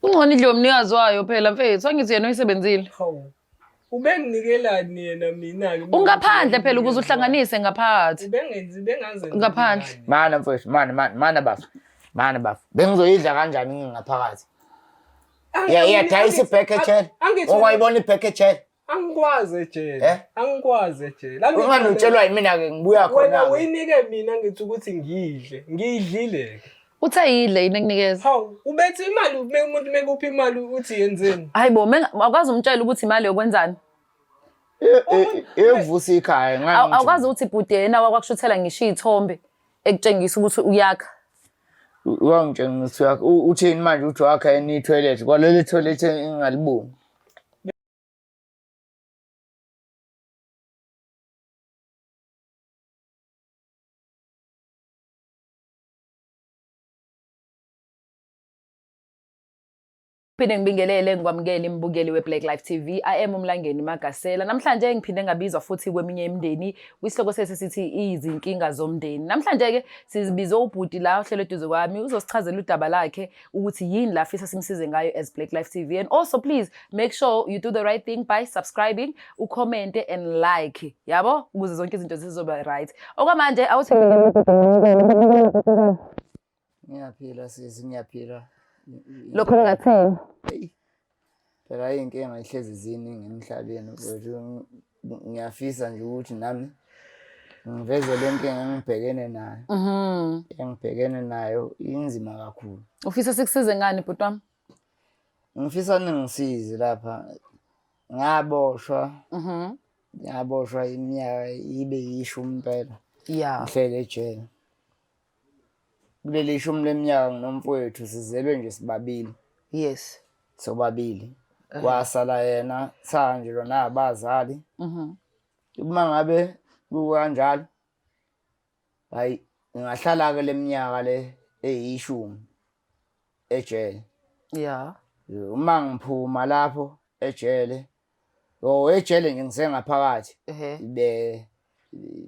Kungcono idliwe umnikazi wayo phela mfethu, angithi yena uyisebenzile. Hawu. Ubenginikelani yena mina-ke? Ungaphandle phela ukuze uhlanganise ngaphakathi. Ubengenzi bengazenzi. Ngaphandle. Mana mfowethu, mana mana mana bafo. Mana bafo. Bengizoyidla kanjani ngingaphakathi? Ya iyadayisa ibhekhe ejele. Okwayibona ibhekhe ejele. Angikwazi ejele. Eh? Angikwazi ejele. Ungani utshelwa yimina ke ngibuya khona. Wena uyinike mina ngithi ukuthi ngiyidle. Ngiyidlile ke. Uthe yidle yini ekunikeza? Hawu, ubethi imali umuntu mekuphi imali uthi yenzeni? Hayi bo, awukwazi umtshela ukuthi imali yokwenzani? Eyokuvusa ikhaya ngani? Awukwazi ukuthi bhuti yena wakwakushuthela ngisho iy'thombe ekutshengisa ukuthi uyakha. Wangitshengisa ukuthi uyakha. Uthini manje uthi wakha yini i-toilet? Kwaleli toilet engingaliboni. Phinde ngibingelele ngikwamukele imbukeli we-Black Life TV. I am uMlangeni Magasela. Namhlanje ngiphinde ngabizwa futhi kweminye imindeni kwisihloko sethu sithi izinkinga zomndeni. Namhlanje-ke sizibize ubhuti la ohlelo eduze kwami uzosichazela udaba lakhe ukuthi yini la afisa simsize ngayo as Black Life TV. And also please make sure you do the right thing by subscribing, ucommente and like. Yabo? Ukuze zonke izinto zizoba right. Okwamanje awuthi Ngiyaphila sisi, ngiyaphila. Lokho ngingathini? Eyi. Phela iy'nkinga ihlezi ziningi emhlabeni mfowethu. Ngiyafisa nje ukuthi nami ngiveze le nkinga engibhekene nayo. Engibhekene nayo inzima kakhulu. Ufisa sikusize ngani bhuti wami? Ngifisa ningisize lapha. Ngaboshwa. Ngaboshwa iminyaka ibe yishumi impela. Yeah. Ngihlele ejele. Kuleli shumi leminyaka nginomfowethu sizelwe nje sibabili. Yes. Sobabili. Kwasala yena sanjelwa nabazali. Uma ngabe kukanjalo hayi ngingahlala ke leminyaka le eyishumi ejele. Yeah. Uma ngiphuma lapho ejele Oh ejele nje ngisengaphakathi. Be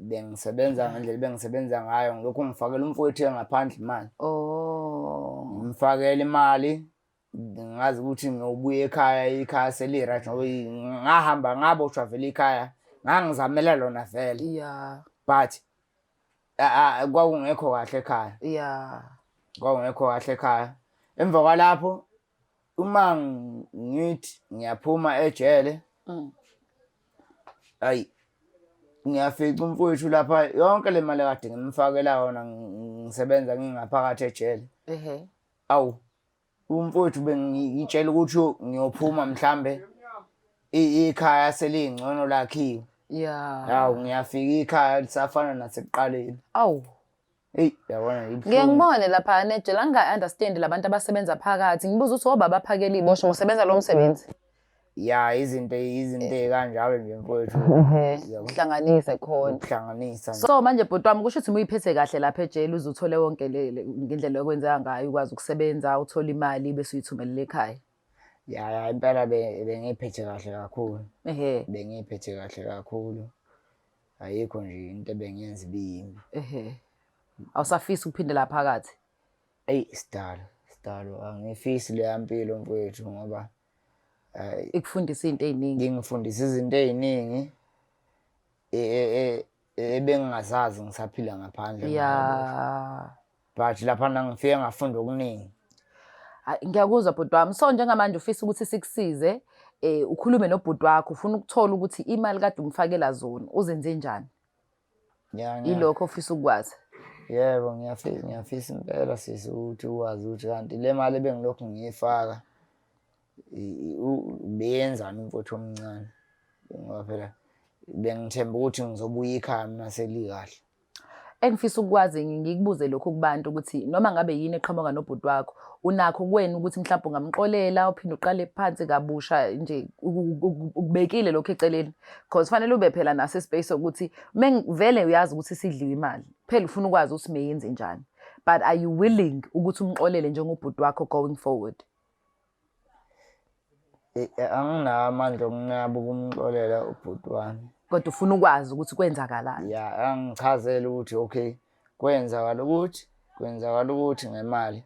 bengisebenza ngendlela bengisebenza ngayo ngilokhu ngifakela umfowethu engaphandle imali. Oh. Ngimfakela imali ngazi ukuthi ngiyobuya ekhaya ikhaya seli-right ngoba ngahamba ngaboshwa vele ikhaya ngangizamela lona vele. Yeah. But kwakungekho kahle ekhaya. Yeah. Kwakungekho kahle ekhaya. Emva kwalapho uma ngithi ngiyaphuma ejele ayi ngiyafica umfowethu lapha yonke le mali kade ngimfakela yona ngisebenza ngingaphakathi ejele. Ehhe. Awu umfowethu bengitshela ukuthi ngiyophuma mhlambe ikhaya selingcono lakhiwe. Yeah. Hawu ngiyafika ikhaya lisafana nasekuqaleni. Awu. Eyi yabona ibuhlungu. Ngiye ngibone lapha nejele anginga-understand labantu abasebenza phakathi. Ngibuza ukuthi obaba aphakela iy'boshwa ngosebenza lo msebenzi. Ya izinto izinto ey'kanjalo nje mfowethu. Yabo. Uhlanganise khona. Ukuhlanganisa nje. So manje bhuti wami kusho ukuthi uma uyiphethe kahle lapha ejele uze uthole wonke ngendlela okwenzeka ngayo ukwazi ukusebenza uthole imali bese uyithumelela ekhaya. Ya ya impela bengiyiphethe kahle kakhulu. Ehhe. Bengiyiphethe kahle kakhulu. Ayikho nje into ebengiyenza ibiyimbi. Ehhe. Awusafisi ukuphindela phakathi? Eyi sidalo, sidalo angifisi leya mpilo mfowethu ngoba hayi ikufundisa izinto eziningi. Ingifundisa izinto eziningi ebengingazazi ngisaphila ngaphandle. Yeah. But lapha ngifike ngafunda okuningi. Hayi ngiyakuzwa bhuti wami. So njengamanje ufisa ukuthi sikusize ukhulume nobhuti wakho ufuna ukuthola ukuthi imali kade umfakela zona uzenze njani? Yilokho ofisa ukukwazi. Yebo, ngiyafisa ngiyafisa impela sisi ukuthi ukwazi ukuthi kanti le mali ebengilokhu ngiyifaka beyenzani umfowethu omncane ngoba phela bengithemba ukuthi ngizobuya ikhaya mina selikahle. Engifisa ukukwazi ngikubuze lokhu kubantu ukuthi noma ngabe yini eqhamuka nobhuti wakho unakho kuwena ukuthi mhlawumbe ungamxolela uphinde uqale phansi kabusha nje ukubekile lokho eceleni because fanele ube phela naso ispace sokuthi vele uyazi ukuthi sidliwe imali phela ufuna ukwazi ukuthi meyenze njani but are you willing ukuthi umxolele njengobhuti wakho going forward? Anginawo amandla okunqaba ukumxolela ubhuti wami. Kodwa ufuna ukwazi ukuthi kwenzakalani. Ya, angichazele ukuthi okay, kwenzakala ukuthi, kwenzakala ukuthi ngemali.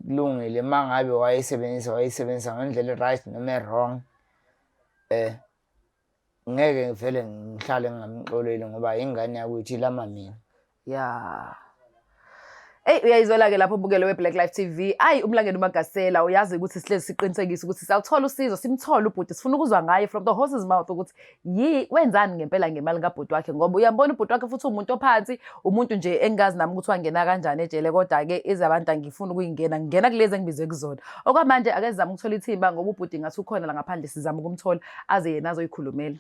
Kulungile uma ngabe wayisebenzisa wayisebenzisa ngendlela e-right noma e-wrong. Ngeke ngivele ngihlale ngingamxoleli ngoba ingane yakwethu ilama mina. Ya. Eyi uyayizwela-ke lapho ubukele we-Black Life TV. Ayi umlangeni uMagasela uyazi ukuthi sihlezi siqinisekisa ukuthi siyawuthola usizo simthole ubhuti sifuna ukuzwa ngaye from the horse's mouth ukuthi yi wenzani ngempela ngemali kabhuti wakhe ngoba uyambona ubhuti wakhe futhi umuntu ophansi umuntu nje engazi nami ukuthi wangena kanjani ejele kodwa-ke ezabantu angifuni ukuyingena ngingena kulezi engibizwe kuzona. Okwamanje ake sizame ukuthola ithimba ngoba ubhuti ngathi ukhona la ngaphandle sizama ukumthola aze yena azoyikhulumela.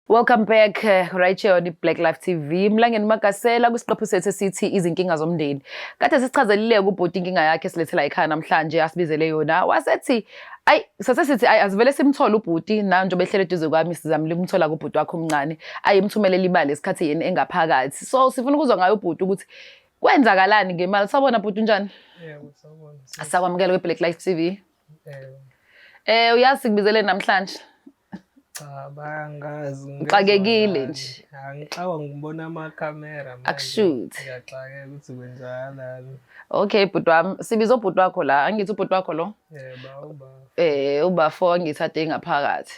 Welcome back right here on Black Life TV. Mlangeni Magasela kwisiqephu sethu esithi izinkinga zomndeni. Kade sisichazelile ubhuti inkinga yakhe silethela ekhaya namhlanje asibizele yona. Wasethi ayi sase sithi ayi asivele simthole ubhuti na njengoba ehlele eduze kwami sizamile ukumthola kubhuti wakhe omncane. Ayi imthumelele imali esikhathi yena engaphakathi. So sifuna ukuzwa ngayo ubhuti ukuthi kwenzakalani ngemali. Sawubona bhuti unjani? Yebo, sawubona. Sakwamukela kwi-Black Life TV. Yebo. Uyazi sikubizele namhlanje. Cha, bayangazi. Uxakekile nje. Angixakwa ngibona amakhamera manje. Akushuthi. Ngiyaxakeka ukuthi kwenzakalani. Okay bhuti wami, sibiza ubhuti wakho la. Angithi ubhuti wakho lo? Yebo, uba. Ubafo angithi ade ngaphakathi.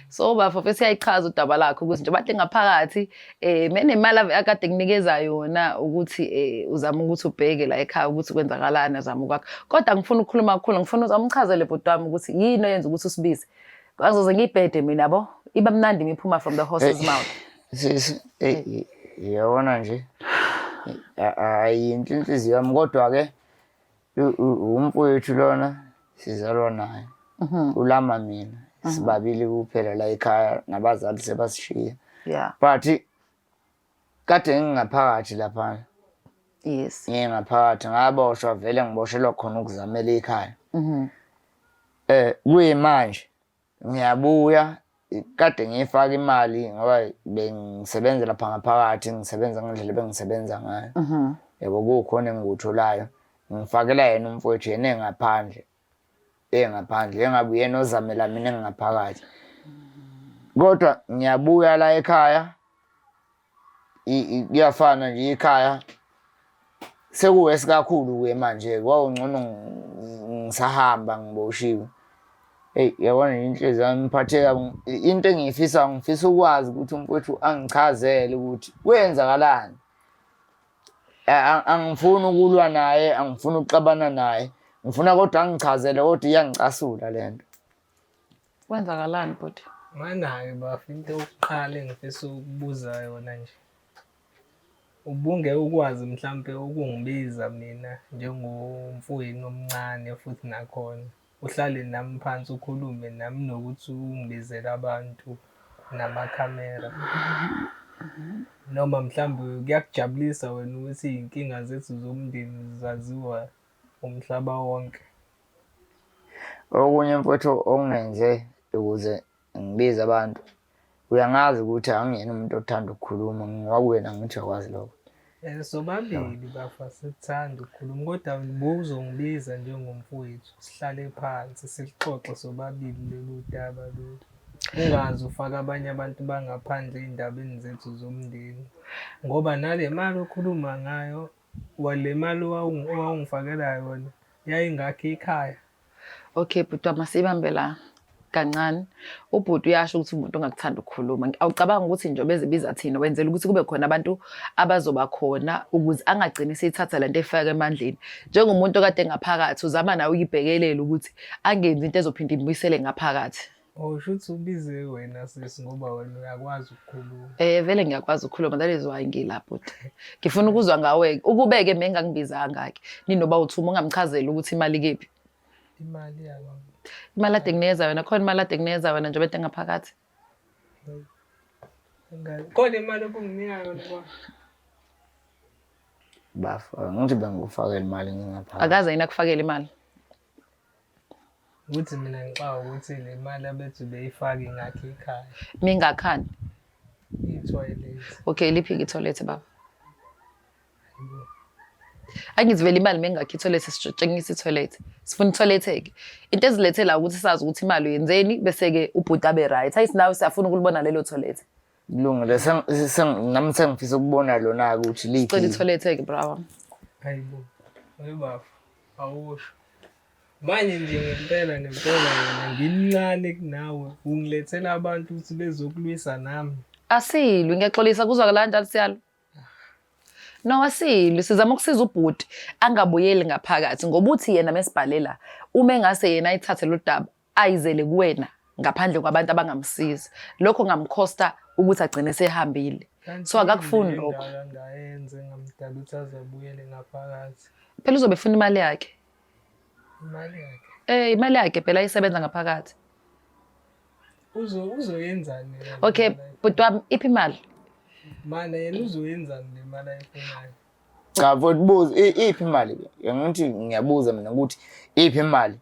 So ubafo futhi uyayichaza udaba lakhe ukuthi njengoba ade ngaphakathi menemali akade kunikeza yona ukuthi uzama ukuthi ubheke la ekhaya ukuthi kwenzakalani azama ukwakha. Kodwa ngifuna ukukhuluma kakhulu, ngifuna ukuthi umchazele bhuti wami ukuthi yini oyenza ukuthi usibize. Azoze ngiyibhede mina yabo. Iba mnandi imiphuma from the horse's mouth. Sisi, eyi yabona nje ayinhle inhliziyo yami kodwa-ke umfowethu lona sizalwa naye. Ulama mina sibabili kuphela la ekhaya nabazali sebasishiya. But kade ngingaphakathi laphana. Yes. Ngingaphakathi ngaboshwa vele ngiboshelwa khona ukuzamela ikhaya. Kuyimanje ngiyabuya kade ngiyifaka imali ngoba bengisebenza lapha ngaphakathi ngisebenza ngendlela ebengisebenza ngayo. Yabo kukhona engikutholayo ngifakela yena umfowethu yena engaphandle engaphandle engabe uyena ozamela mina engingaphakathi. Kodwa ngiyabuya la ekhaya kuyafana nje ikhaya sekuwesi kakhulu kuye manje kwawungcono ngisahamba ngiboshiwe. Eyi yabona nje inhliziyo yami iphatheka into engiyifisayo ngifisa ukwazi ukuthi umfowethu angichazele ukuthi kwenzakalani. Angifuni ukulwa naye, angifuni ukuxabana naye. Ngifuna kodwa angichazele kodwa iyangicasula le nto. Kwenzakalani bhuti? Manayo bafo into yokuqala engifisa ukubuza yona nje. Ubungeke ukwazi mhlampe ukungibiza mina njengomfowenu omncane futhi nakhona uhlale nami phansi ukhulume nami nokuthi ungibizele abantu namakhamera. Noma mhlambe kuyakujabulisa wena ukuthi iy'nkinga zethu zomndeni zaziwa umhlaba wonke. Okunye mfowethu okungenze ukuze ngibize abantu, uyangazi ukuthi angiyena umuntu othanda ukukhuluma, ngiwakuwena ngithi uyakwazi lokho. Sobabili bafa sikuthanda ukukhuluma kodwa bowuzongibiza njengomfowethu sihlale phansi silixoxe sobabili lolu daba lolu. Ungaze ufake abanye abantu bangaphandle ey'ndabeni zethu zomndeni ngoba nale mali okhuluma ngayo le mali owawungifakela yona yayingakhi ikhaya. Okay bhuti wami asibambe la kancane. Ubhuti uyasho ukuthi umuntu ongakuthanda ukukhuluma. Awucabanga ukuthi nje bezibiza thina wenzela ukuthi kube khona abantu abazoba khona ukuze angagcini eseyithatha lento efaka emandleni. Njengomuntu okade ngaphakathi uzama nawe ukuyibhekelela ukuthi angenzi into ezophinda imbuyisele ngaphakathi. Oh, shuthi ubize wena sisi ngoba wena uyakwazi ukukhuluma. Vele ngiyakwazi ukukhuluma, that is why ngila bhuti. Ngifuna ukuzwa ngawe ukubeke mina ngangibizanga ke. Ninoba uthuma ungamchazela ukuthi imali kephi. Imali yabo. Imali ade kunikeza wena, khona imali ade kunikeza wena njengoba ede ngaphakathi. Khona imali okunginika yona kwa. Bafa, ngithi bengikufakela imali ngingaphakathi. Akaze yini akufakele imali? Ukuthi mina ngixaka ukuthi le mali abethi beyifaka ingakhi ikhaya. Mingakhani. I-toilet. Okay, liphi i-toilet baba? Angithi vele imali mengakhi i-toilet sitshengisa i-toilet. Sifuna i-toilet ke. Into ezilethela ukuthi sazi ukuthi imali uyenzeni bese ke ubhuti abe right. Ayithi nawe siyafuna ukulibona lelo toilet. Kulungile nami sengifisa ukubona lona-ke ukuthi liphi. Cela ithoyilethe-ke bra wami. Hayibo. Webafo. Awusho. Manje nje ngempela ngempela wena ngimncane kunawe ungilethela abantu ukuthi bezokulwisa nami. Asilwi ngiyaxolisa kuzwakala kanjalo siyalo. No asilwi sizama ukusiza ubhuti angabuyeli ngaphakathi ngoba uthi yena mesibhalela uma engase yena ayithathe lo daba ayizele kuwena ngaphandle kwabantu abangamsiza. Lokho ngamkhosta ukuthi agcine sehambile. So akakufuni lokho. Ngayenze ngamdala ukuthi azabuyele ngaphakathi. Phela uzobe efuna imali yakhe. Imali yakhe. Eh imali yakhe phela isebenza ngaphakathi. Uzo uzoyenzani yena le Okay, mali ayifunayo? bhuti wami iphi imali? Mana yena uzoyenzani le mali ayifunayo? Cha mfowethu buza iphi imali ke? Ngithi ngiyabuza mina ukuthi iphi imali?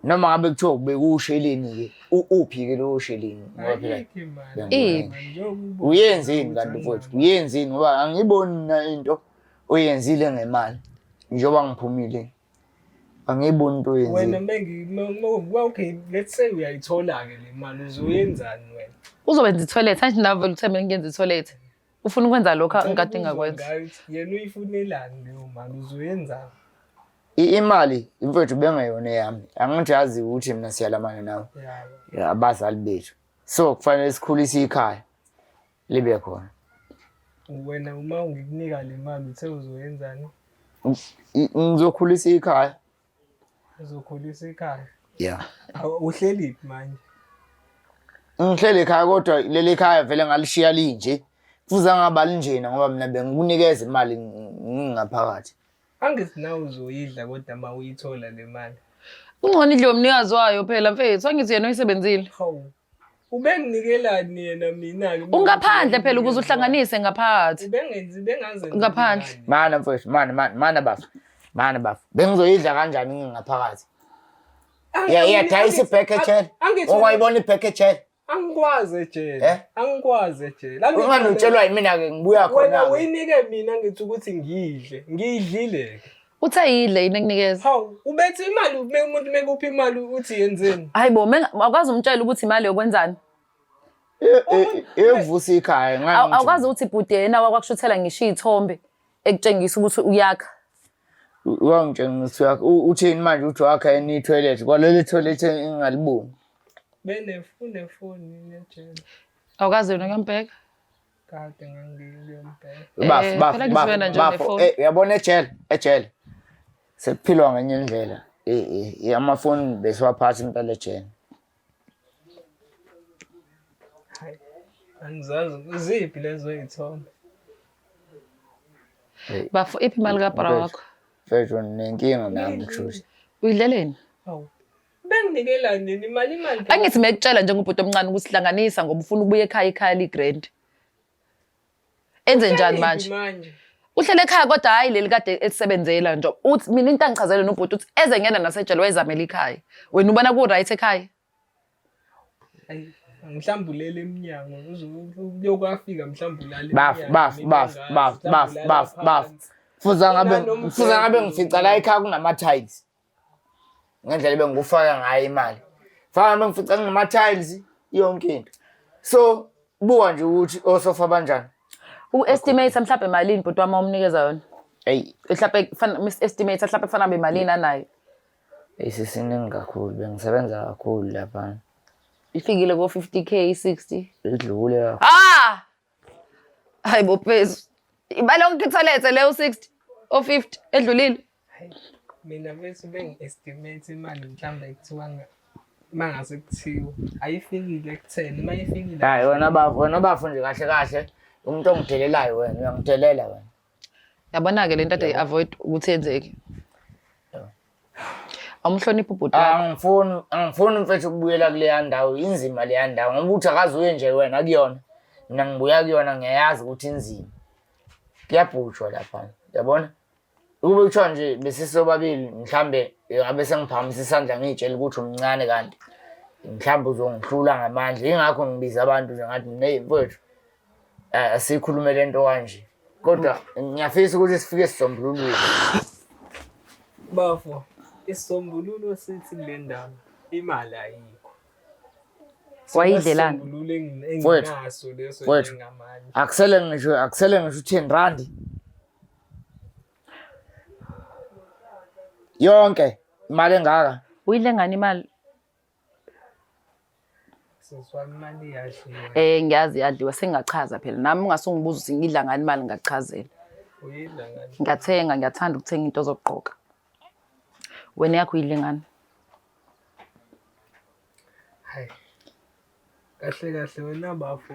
Noma ngabe kuthiwa bekuwusheleni ke, uphi ke lowo sheleni? Ngoba phela Ayikho imali. Iphi? Njengoba ubona uyenzini kanti ukuthi mfowethu? Uyenzini ngoba angiboni mina into oyenzile ngemali njengoba ngiphumile. Angiyiboni into Wena oyenzile. mengi okay let's say uyayithola-ke le mali uzoyenzani wena? Uzobenza i-toilet, angithi nawe vele uthe mina ngiyenza i-toilet. Ufuna ukwenza lokho Ngicela ngikade ukuzwa ngakwenza. ngayo ukuthi yena uyifunelani leyo mali uzoyenzani? Imali mfowethu bengeyona eyami. Angithi yazi ukuthi mina siyalamana nawe. Yabo. Abazali bethu. So kufanele sikhulise ikhaya libe khona. Wena uma ngikunika le mali uthe uzoyenzani? Ngizokhulisa ikhaya. Uzokhulisa ikhaya. Yeah. Uhleliphi manje? Ngihleli ekhaya kodwa leli khaya vele ngalishiya linje. Kufuze ngaba linjena ngoba mina bengikunikeza imali ngingaphakathi. Angithi nawe uzoyidla kodwa uma uyithola le mali. Kungcono idliwe umnikazi wayo phela mfethu, angithi yena uyisebenzile. Hawu. Ubenginikelani yena mina-ke? Ungaphandle phela ukuze uhlanganise ngaphakathi. Ubengenzi bengazenzi Ngaphandle. imali. Mana mfowethu, mana mana mana bafo. Mana bafo. Bengizoyidla kanjani ngingaphakathi? Ya iyadayisa ibhekhe ejele. Angithi Okwayibona ibhekhe ejele. angikwazi ejele. Eh? Angikwazi ejele. Ungani utshelwa yimina ke ngibuya Wena khona. uyinike mina ngithi ukuthi ngiyidle. Ngiyidlile-ke. Uthe yidle yini ekunikeza? Hawu, ubethi imali umuntu mekuphi imali uthi yenzeni? Hayi bo, awukwazi umtshela ukuthi imali yokwenzani. Eyokuvusa ikhaya ngani. Awukwazi ukuthi bhuti yena wakwakushuthela ngisho iy'thombe ekutshengisa ukuthi uyakha. Wangitshengisa ukuthi uthini manje uthi wakha yini i-toilet kwaleli toilet engingaliboni. Benefoni nejele. Awukazi wena uyombheka? Kade ngangiyombheka. Bafo Eh, bafo phela ngisho wena bafo nje bafo. unefoni. Eh uyabona ejele ejele. Sekuphilwa ngenye indlela. Eh eh amafoni besiwaphatha impela ejele. Hayi. Angizazi ziphi lezo y'thombe. Bafo, iphi imali kabra wakho? Mfethu nenkinga nami kushuthi. Uyidleleni? Hawu. Benginikelani nini imali imali? Angithi mekutshela njengobhuti omncane ukuthi hlanganisa ngoba ufuna ukubuya ekhaya ikhaya ligrand. Enze njani manje? Manje. Uhlele ekhaya kodwa hhayi leli kade elisebenzela nje. Uthi mina into angichazele nobhuti uthi eze ngena nasejele wayezamela ikhaya. Wena ubona ku-right ekhaya? Ayi, mhlawumbe ulele emnyango uyokwafika mhlawumbe ulale Baf emnyango, baf mina baf angazi, baf mhlawumbe baf ulala baf baf. phansi. Fuza ngabe Unanombhede. fuza ngabe ngifica la ekhaya kunama tiles. Ngendlela ebengikufaka ngayo imali. Faka ngabe ngifica kunama tiles yonke into. So buka nje ukuthi osofa banjani. U-estimate mhlawumbe malini bhuti wami omnikeza yona? Ey Mhlawumbe kufana mis-estimate mhlawumbe kufana bemalini anayo. isisiningi kakhulu bengisebenza kakhulu lapha. Ifikile ko-50K, 60. Idlule kakhulu. Ah! Hayi bo phezu. Imali yonke itholethe leyo 60 o 50 edlulile. Hayi, mina bese bengi-estimate imali mhlawumbe kuthiwa mangase kuthiwa ayifikile ekutheni uma ifikile Hayi wena bafo wena bafo nje kahle kahle umuntu ongidelelayo wena uyangidelela wena. Yabona-ke le nto ade i-avoid ukuthi yenzeke. Awumhloniphi ubhuti wakho. Angifuni angifuni mfethu ukubuyela kuleya ndawo inzima leya ndawo ngoba uthi akazuye nje wena kuyona. Mina ngibuya kuyona ngiyayazi ukuthi inzima. Kuyabhujwa lapha yabona? Ukube kuthiwa nje besisobabili mhlambe ngabe sengiphakamisa isandla ngiy'tshela ukuthi umncane kanti mhlambe uzongihlula ngamandla yingakho ngibiza abantu nje ngathi mina eyi mfowethu asiyikhulume le nto kanje kodwa ngiyafisa ukuthi sifike esisombululweni. Bafo, isisombululo sithi kule ndaba imali ayikho. Wayidlelani? Isisombululo Mfowethu. enginaso leso Mfowethu. njengamanje. Akusele ngisho u-10 rand yonke imali engaka. Uyidle ngani imali? Sisi wami, imali iyadliwa. Ngiyazi iyadliwa, sengingachaza phela. Nami ungasungibuza ukuthi ngidla ngani imali, ngingachazela. Uyidla ngani? Ngiyathenga, ngiyathanda ukuthenga into zokugqoka. Wena yakho uyidle ngani? Hayi. Kahle kahle wena bafo.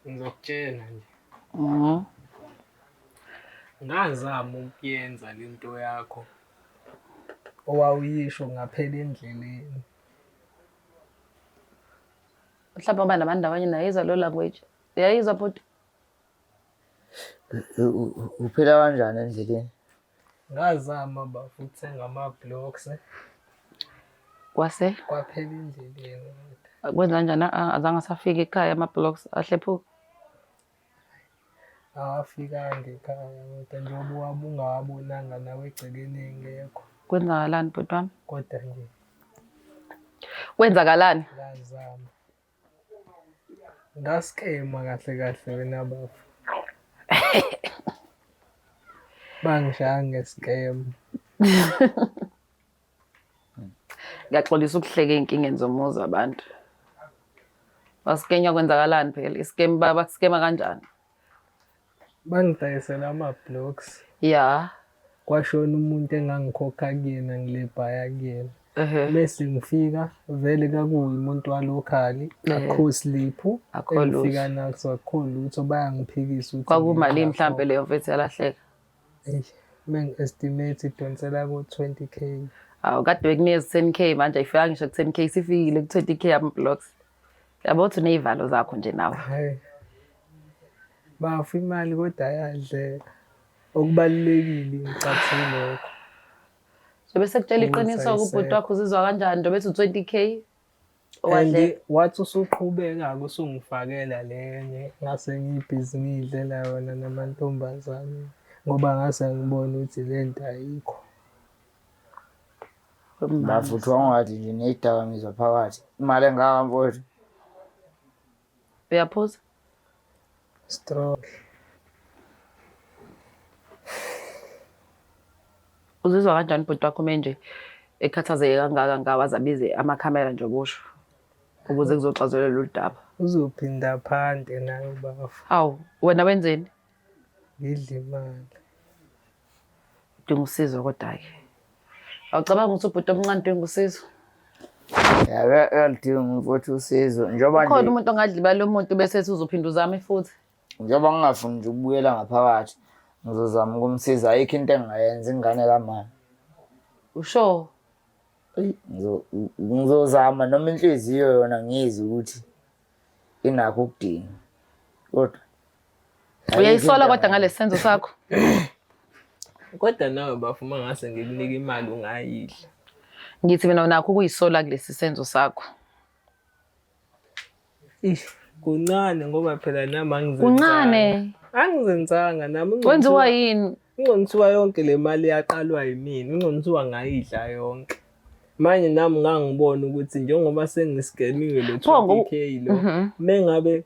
Ngizokutshela nje. Ngazama ukuyenza lento yakho owawuyisho, ngaphela endleleni. Mhlawumbe ngoba nabantu abanye nayizwa lo language. Uyayizwa bhuti? Uphila kanjani endleleni? Ngazama bafo ukuthenga ama-blocks, Kwase kwaphela endleleni kodwa. Kwenza kanjani? Azange asafika ekhaya ama-blocks, ahlephuka? Awafikanga ekhaya kodwa njengoba wabe ungawabonanga nawe egcekeni engekho. Kwenzakalani, bhuti wami? Kodwa nje Kwenzakalani? Ngazama. Ngaskema kahle kahle wena bafo. Bangishaya nge-scam. Ngiyaxolisa ukuhleka ey'nkingeni zomuzi wabantu. Wasikenya, kwenzakalani phela? I-scam, bakuskema kanjani? Bangidayisela ama-blocks. Kwashona umuntu engangikhokha kuyena, ngilebhaya kuyena. Mese ngifika vele kakuyi umuntu wa-local, akukho slip. Akukho lutho. Engifika naso akukho lutho, bayangiphikisa ukuthi Kwakumalini ngiyakhokha. mhlampe leyo mfethu yalahleka? Eish, mengi-estimate idonsela ko-20K. Awu, kade bekunikeza 10K, manje ayifika ngisho ku-10K, sifikile ku-20K ama-blocks. Yabo ukuthi uney'valo zakho nje nawe. Hhayi. Bafo, imali kodwa ayadleka. Okubalulekile ngicathu lokho. Njengoba sekutshela Ukuthi iqiniso kubhuti ayisekho. wakho, uzizwa kanjani njengoba ethi u-20K And owadleka? wathi usuqhubeka-ke usungifakela lenye, ngase ngibhizi ngiyidlela yona namantombazane ngoba ngase ngibona ukuthi le nto ayikho. Bafo, wangathi nje neyidakamizwa phakathi. Imali engaka, mfowethu. Uyaphuza? Strong. Uzizwa kanjani bhuti wakho menje ekhathazeke kangaka ngawe, aze abize amakhamera nje okusho ukuze kuzoxazulula lolu daba? Uzophinda phande nayo bafo. Hawu, wena wenzeni? Ngidla imali. Udinga usizo kodwa-ke. Awucabanga ukuthi ubhuti omncane udinga usizo? Ya, uyaludinga mfowethu usizo. Njengoba Ukhona nje umuntu ongadla imali yomuntu bese ethi uzophinda uzame futhi? Njengoba ngingafuni nje ukubuyela ngaphakathi, ngizozama ukumsiza. Ayikho into engingayenza, ingane kamama. Usho? Eyi, ngizozama noma inhliziyo yona ngiyizwe ukuthi inakho ukudinga. Kodwa ayikho Uyayisola into kodwa ngalesi senzo sakho? Kodwa nawe bafo, uma ngase ngikunika imali ungayidla. Ngithi mina unakho ukuyisola kulesi senzo sakho. Ish, kuncane ngoba phela nami angizenzanga. Kuncane. Angizenzanga nami. Kwenziwa yini? Ingcono yonke le mali yaqalwa yimina, ingcono ngayidla yonke. Manje nami ngangibona ukuthi njengoba sengiskemiwe lo Pho, 20K lo, mengabe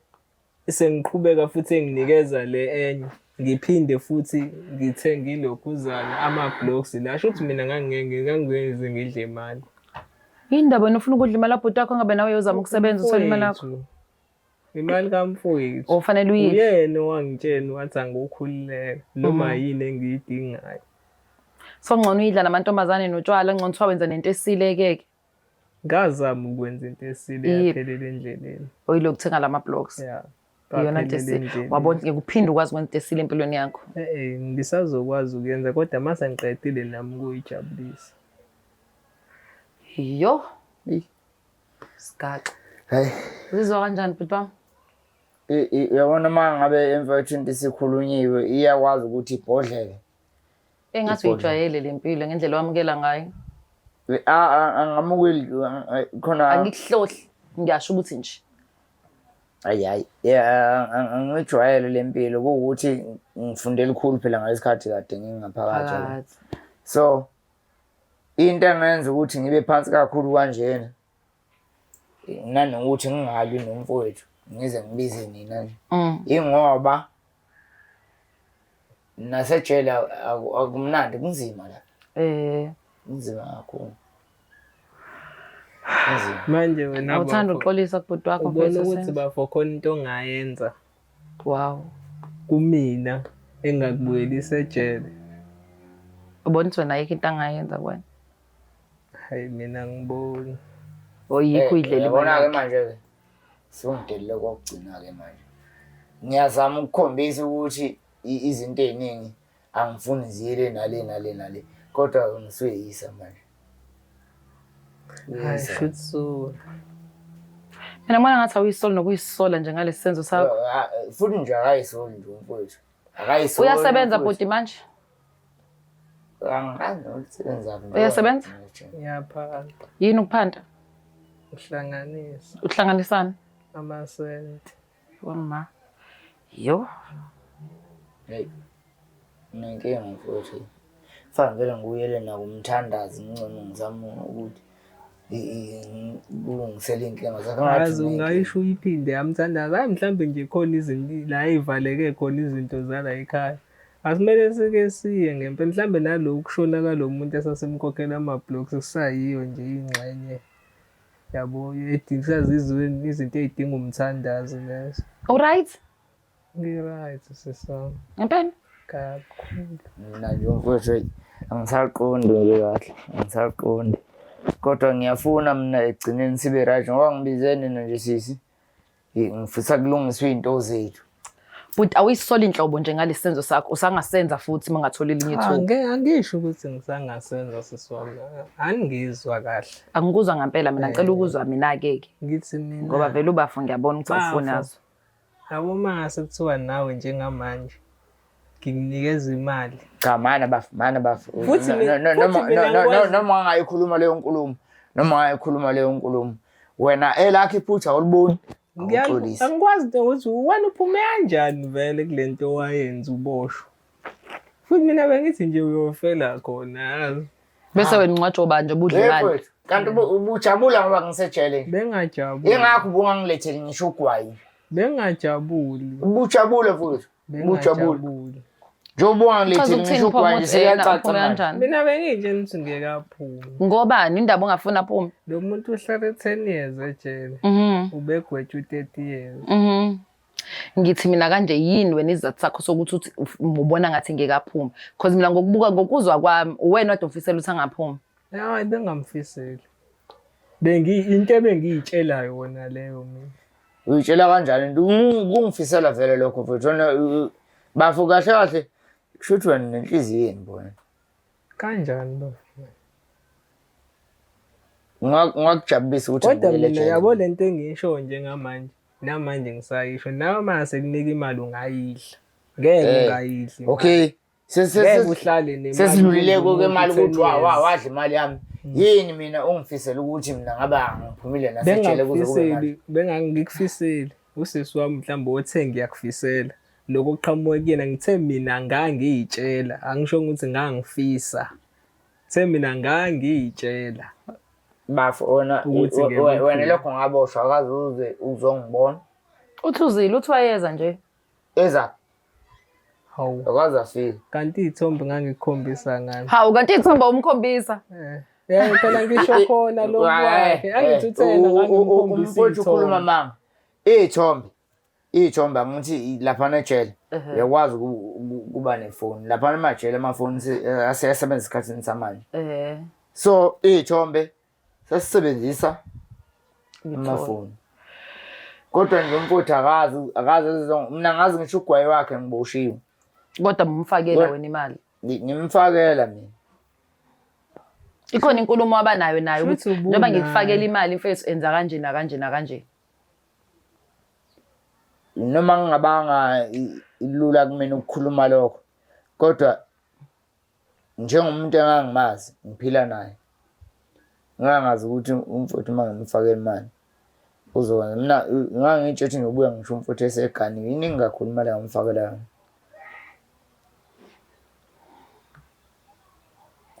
sengiqhubeka futhi enginikeza le enye, ngiphinde futhi ngithenge ilokhuzana ama-blocks la, sho ukuthi mina ngangeke ngangeze ngidle imali. Yini ndaba wena ufuna ukudla imali yabhuti wakho, ngabe nawe uyozama ukusebenza uthole imali yakho? Mfowethu, imali kamfowethu. Ofanele uyidle. Uyena owangitshela wathi angokhululeka noma yini engiyidingayo. So ngcono uyidla namantombazane notshwala, ngcono kuthiwa wenza nento esile-ke ke. Ngazama ukwenza into esile, Yiphi? yaphelela endleleni. Oyilokhu lama blocks. Ya. Iyona nto Kwaphelela esile. endleleni. Wabona ngeke uphinde ukwazi ukwenza into esile empilweni yakho. Eh, ngisazokwazi ukuyenza kodwa mase ngiqedile nami ukuyijabulisa. Yo, Eyi. sigaxa. Hayi. Uzizwa kanjani, bhuti wami? Uyabona uma ngabe mfowethu into isikhulunyiwe iyakwazi ukuthi ibhodleke. Engathi uyijwayele le mpilo ngendlela owamukela ngayo. Angamukeli khona. Angikuhlohli, ngiyasho ukuthi nje. Hayi hayi, yeah, angijwayele le mpilo, kuwukuthi ngifunde elikhulu phela ngalesikhathi kade ngingaphakathi, yabo. Phakathi. So into engenza ukuthi ngibe phansi kakhulu kanjena Nanokuthi ngingalwi nomfowethu ngize ngibize nina nje. Ingoba nasejele akumnandi kunzima la. Eh. Kunzima kakhulu. Kunzima. Manje wena Awuthanda bafo, ukuxolisa kubhuti wakho ubona mfethu ukuthi Senzo? bafo khona into ongayenza Wow. kumina engakubuyelisa ejele. Ubona ukuthi wena ayikho into angayenza kuwena. Hayi mina ngiboni. Oyikho uyidlela imali Yabona-ke yakhe. manje-ke sewungidelele kokugcina-ke manje. Ngiyazama ukukhombisa ukuthi izinto ey'ningi angifuni ziye le nale nale nale kodwa wena usuyeyisa manje. Hayi Uyeyisa. shuthi so. Mina ngibona ngathi awuyisoli nokuyisola nje ngalesi senzo sakho. Ah, futhi nje akayisoli nje umfowethu. Akayisoli. Uyasebenza umfowethu. bhuti manje? Angazi nokuthi usebenzaphi. Uyasebenza? Ngiyaphanda. Yini ukuphanda? Uhlanganisa Uhlanganisani? amasenti. Wama. Yo. Hey. Nginenkinga mfowethu. Fanele vele ngibuyele nakumthandazi ngcono ngizame ukuthi kulungisele iy'nkinga zakhe. Angathi Yazi unenkinga. ungayisho uyiphinde yamthandaza. Hayi mhlawumbe nje khona izinto la ey'valeke khona izinto zala ekhaya. Asimele sike siye ngempela mhlawumbe naloku kushona kwalo muntu esasimkhokhela ama-blocks kusayiyo nje ingxenye yabo edinga izinto ey'dinga umthandazo lezo. Alright? Ngi-right sisami Ngempela? kakhulu. Mina nje mfowethu eyi, angisaqondi nje kahle, angisaqondi. Kodwa ngiyafuna mina ekugcineni sibe right ngoba ngibize nina nje sisi. Ngifisa kulungiswe iy'nto zethu. Bhuti awuyisoli inhlobo nje ngalesi senzo sakho usangasenza futhi uma ungathola elinye ithuba. Angisho ukuthi ngisangasenza sisi wami. Angizwa kahle. Angikuzwa ngempela mina ngicela ukuzwa mina-ke ke. Ngithi mina Ngoba vele ubafo ngiyabona ukuthi awufuni Bafo. azo. Yabo uma ngase kuthiwa nawe njengamanje ngikunikeza imali. Cha mana bafo, mana bafo. Futhi futhi mina ngikwazi- Noma ungayikhuluma leyo nkulumo, noma ungayikhuluma leyo nkulumo. Wena elakho iphutha awuliboni. Awuxolisi. Angikwazi nto ukuthi wena uphume kanjani vele kule nto owayenza uboshwa. Futhi mina bengithi nje uyofela khona yazi. Bese wena ungcwatshwa ubani nje ubudla Hey imali. mfowethu, kanti ubujabula ngoba ngisejele. Bengajabuli. Ingakho ubungangiletheli ngisho ugwayi. Bengajabuli. Ubujabule mfowethu. Ubujabule. Bengajabuli. Njengoba Chaza ubungangiletheli ukuthini ngisho pho ugwayi ukuthi yena seyacaca uphume manje. kanjani? Mina bengiyitshela ukuthi ngeke aphume. Ngobani indaba ongafuni aphume? Lo muntu uhlale 10 years ejele. Ubegwetshwa u-30 years. Ngithi mina kanje yini wena isizathu sakho sokuthi uthi ubona ngathi ngeke aphume? Because mina ngokubuka ngokuzwa kwami uwena wade ufisela ukuthi angaphumi. Hayi bengamfiseli. Bengi into ebengiyitshela yona leyo mina. Uyitshela kanjani into kungifisela vele lokho mfowethu. Wena bafo kahle kahle kusho ukuthi wena nenhliziyo yeni bona. Kanjani bafo? Ungakujabulisa ukuthi Kodwa ngibuyele mina ejele. yabo lento engiyisho njengamanje, namanje ngisayisho nawe uma sekunika imali ungayidla. Ngeke ungayidli. imali. Okay. Ngeke uhlale nemali. Sesidlulile kuze ke imali umuntu ukuthi 10 years. wadla imali yami. Yini mina ungifisela ukuthi mina ngabe angiphumile nasejele kuze kube manje. Bengakufiseli, bengangikufiseli. Usisi wami mhlawumbe othe ngiyakufisela. Lokho kuqhamuka kuyena ngithe mina ngangiyitshela, angisho ukuthi ngangifisa. Ngithe mina ngangiyitshela. Bafo wena Ukuthi ngeke wena uphume. lokho ngaboshwa akaze uze uzongibona. Uthi uzile uthi wayeza nje. Eza Hawu, akaze afike. kanti iy'thombe ngangikukhombisa ngani? Hawu kanti ithombe umkhombisa. Eh, phela ngisho khona lokhu kwakhe. Angithi uthena ngangimkhombisa Umfowethu ukhuluma iy'thombe. manga. Iy'thombe. Iy'thombe angithi laphana ejele uyakwazi ukuba nefoni. Laphana emajele amafoni aseyasebenza esikhathini samanje. So iy'thombe sasisebenzisa amafoni. Kodwa nje umfowethu akazi akazi mina ngazi ngisho ugwayi wakhe ngiboshiwe. Kodwa mumfakela wena imali. Ngimfakela mina. Ikhona inkulumo abanayo nayo Shuthi ukuthi njengoba ubunayo. ngikufakela imali mfethu enza kanje nakanje nakanje. Noma ngingabanga lula kumina ukukhuluma lokho kodwa njengomuntu engangimazi ngiphila naye ngangazi ukuthi umfowethu uma ngimfakela imali uzokwenza. Mina ngangiyitshela ukuthi ngiyobuya ngisho umfowethu eseganiwe iningi kakhulu imali engamfakela yona.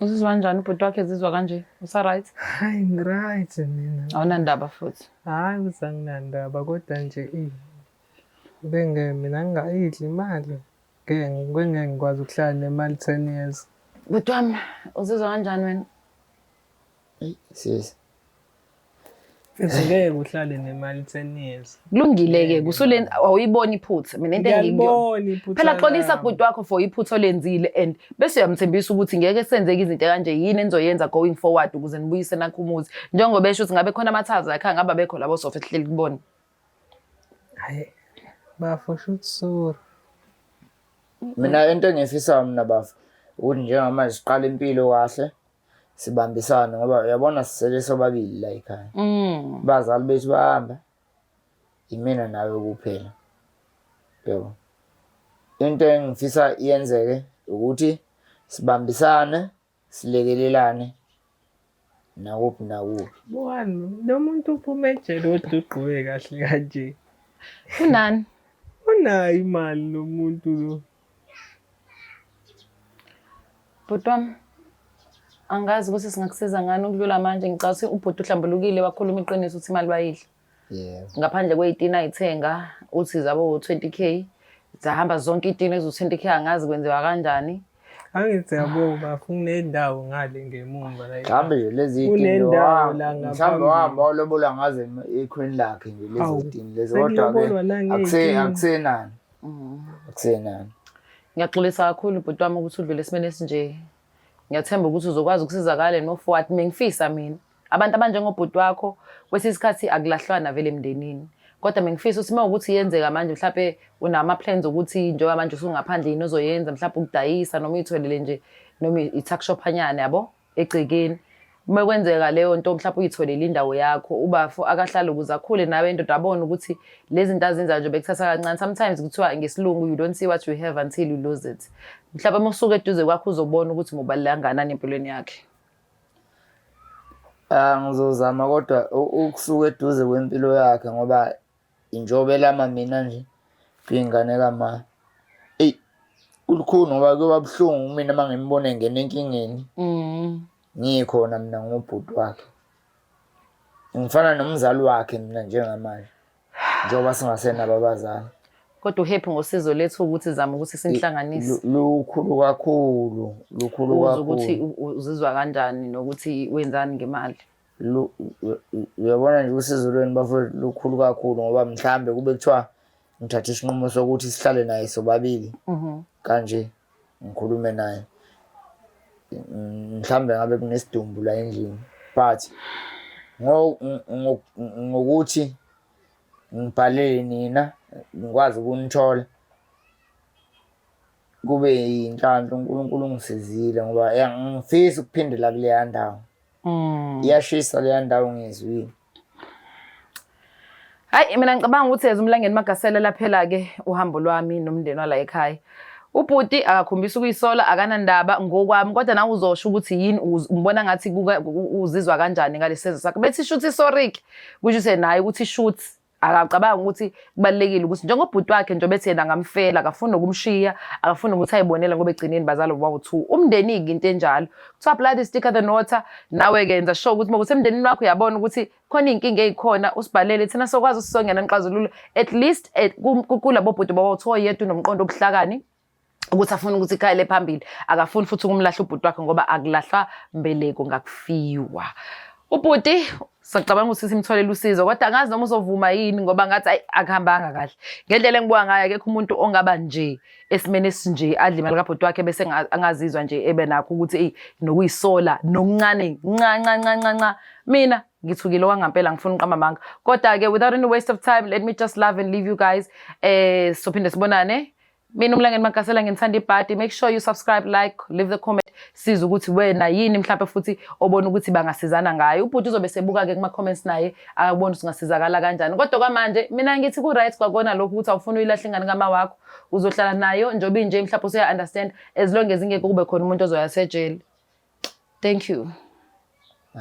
Uzizwa kanjani ubhuti wakhe ezizwa kanje? Usa-right? Hayi ngi-right mina. Awunandaba futhi. Hhayi ukuthi anginandaba kodwa nje eyi benge mina ngingayidli imali. Ngeke ngeke ngikwazi ukuhlala nemali 10 years. Bhuti wami, uzizwa kanjani wena? Eyi sisi. Mfethu ngeke uhlale nemali 10 years. Kulungile-ke kusule awuyiboni iphutha mina into engikuyona. Ngiyalibona iphutha Phela xolisa lami. bhuti wakho for iphutha olenzile and bese uyamthembisa ukuthi ngeke senzeke izinto kanje yini enizoyenza going forward ukuze nibuyise nakho umuzi. Njengoba esho ukuthi ngabe khona amathaza ekhaya ngabe abekho labo sofa esihleli kubona. Hayi bafo shoot sorry. Mina into engiyifisayo mina bafo ukuthi njengamanje siqale impilo kahle sibambisane ngoba uyabona sisele sobabili la ekhaya. Abazali bethu bahamba imina nawe kuphela. Yebo. Into engifisa iyenzeke ukuthi sibambisane silekelelane nakuphi nakuphi. Bukani lo muntu uphuma ejele kodwa ugqoke kahle kanje. Kunani? Unayo imali lo muntu lo. Bhuti wami, angazi ukuthi singakusiza ngani ukudlula manje. Ngicabanga ukuthi ubhuti uhlambulukile wakhuluma iqiniso ukuthi imali bayidla. Yebo. Ngaphandle kwey'tina ay'thenga uthi zabo 20K zahamba zonke iy'tina eziwu-20K angazi kwenziwa kanjani. Angithi yabo bafo kunendawo ngale ngemumva la. Mhlawumbe nje lezi zitini Kunendawo la mhlawumbe ngaphambili. wahamba walobola ngazo ekhweni lakhe nje lezi Awu, zitini lezi kodwa ke sekulobolwa nangey'tini. akusenani. Akusenani. Ngiyaxolisa kakhulu bhuti wami ukuthi udlule esimeni esinje. Ngiyathemba ukuthi uzokwazi ukusizakala and move forward. Bengifisa mina abantu abanjengobhuti wakho kwesinye isikhathi akulahlwana vele emndenini. Kodwa bengifisa ukuthi uma ukuthi iyenzeka manje mhlampe unama-plans ukuthi njengoba manje usungaphandle yini ozoyenza mhlampe ukudayisa noma uyitholele nje noma i-tuck shop anyana yabo egcekeni. Uma kwenzeka leyo nto mhlawumbe uyitholele indawo yakho ubafo akahlale ukuze akhule nawe indoda abone ukuthi lezi zinto azenzayo nje bekuthatha kancane. Sometimes kuthiwa ngesilungu you don't see what you have until you lose it. Mhlawumbe uma usuka eduze kwakho uzobona ukuthi mubaluleke kangakanani empilweni yakhe. Ah ngizozama kodwa ukusuka eduze kwempilo yakhe ngoba injobe elama mina nje kwingane kama. Eyi kulukhuni ngoba kuyoba buhlungu kumina uma ngimbona engena enkingeni. Ngikhona mina ngubhuti wakhe. Ngifana nomzali wakhe mina njengamanje. Njengoba singasenabo abazali. Kodwa uhappy ngosizo lethu ukuthi zama ukuthi sinihlanganise. Lukhulu kakhulu, lukhulu Uzwe ukuthi kakhulu. uzizwa kanjani nokuthi wenzani ngemali. Uyabona nje usizo lwenu bafowethu lukhulu kakhulu ngoba mhlambe kube kuthiwa ngithatha isinqumo sokuthi sihlale naye sobabili kanje ngikhulume naye mhlambe ngabe kunesidumbu la endlini but ngokuthi ngibhalele nina ngikwazi ukunithola kube yinhlanhla uNkulunkulu ungisizile ngoba ngifisa ukuphindela kuleya ndawo. Iyashisa leya ndawo ngizwile. Hayi mina ngicabanga ukuthi as uMlangeni Magasela laphela-ke uhambo lwami nomndeni wala ekhaya. Ubhuti akakhombisi ukuyisola akanandaba ngokwami kodwa nawe uzosho ukuthi yini umbona ngathi uzizwa kanjani ngalesi senzo sakhe. Bethi shuthi sorry-ke kusho ukuthi naye ukuthi shuthi akacabanga ukuthi kubalulekile ukuthi njengobhuti wakhe nje bethi yena angamfela akafuni nokumshiya akafuni ukuthi ayibonele ngoba egcineni bazalo bawu-two. Umndeni-ke into enjalo kuthiwa blood is thicker than water. Nawe-ke yenza sure ukuthi uma kusemndenini wakho uyabona ukuthi khona iy'nkinga ey'khona usibhalele thina sokwazi usizongena nixazulule at least kulabo bhuti bawu-two oyedwa unomqondo obuhlakani ukuthi afune ukuthi ikhaya le phambili akafuni futhi ukumlahla ubhuti wakhe ngoba akulahlwa mbeleko ngakufiwa. Ubhuti sacabanga ukuthi simtholele usizo kodwa angazi noma uzovuma yini ngoba ngathi ayi akuhambanga kahle. Ngendlela engibuka ngayo akekho umuntu ongaba nje esimeni esinje adle imali kabhuti wakhe bese angazizwa nje ebe nakho ukuthi eyi nokuyisola nokuncane nca nca nca nca nca. Mina ngithukile okwangampela ngifuna uqamba amanga. Kodwa-ke without any waste of time let me just love and leave you guys. Sophinde sibonane. Mina uMlangeni Magasela ngithanda ibhadi. Make sure you subscribe, like, leave the comment. Siza ukuthi wena yini mhlawumbe futhi obona ukuthi bangasizana ngayo. Ubhuti uzobe sebuka-ke kuma-comments naye akubona ukuthi ungasizakala kanjani. Kodwa kwamanje mina ngithi ku-right kwakona lokhu ukuthi awufuni uyilahle ingane kama wakho. Uzohlala nayo njengoba inje mhlawumbe usuya-understand as long as ingeke kube khona umuntu ozoya sejele. Thank you.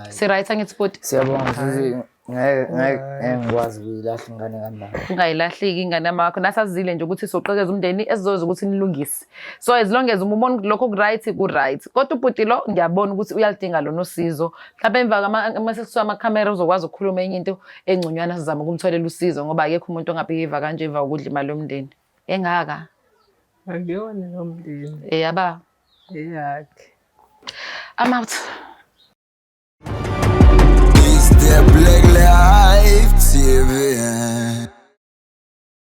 Si-right angithi bhuti? Siyabonga sisi. Ngeke ngeke ngeke ngikwazi ukuyilahla ingane kamama. Ungayilahliki ingane yamakho. Nasazile nje ukuthi soqekeza umndeni esizoza ukuthi nilungise. So as long as uma ubona ukuthi lokho ku-right ku-right. Kodwa ubhuti lo ngiyabona ukuthi uyaludinga lona usizo. Mhlawumbe emva uma sekusuka amakhamera uzokwazi ukukhuluma enye into engconywana sizame ukumtholela usizo ngoba akekho umuntu ongabehave kanje emva kokudla imali yomndeni. Engaka. Akuyona yomndeni. Eyaba. Eyakhe. I'm out.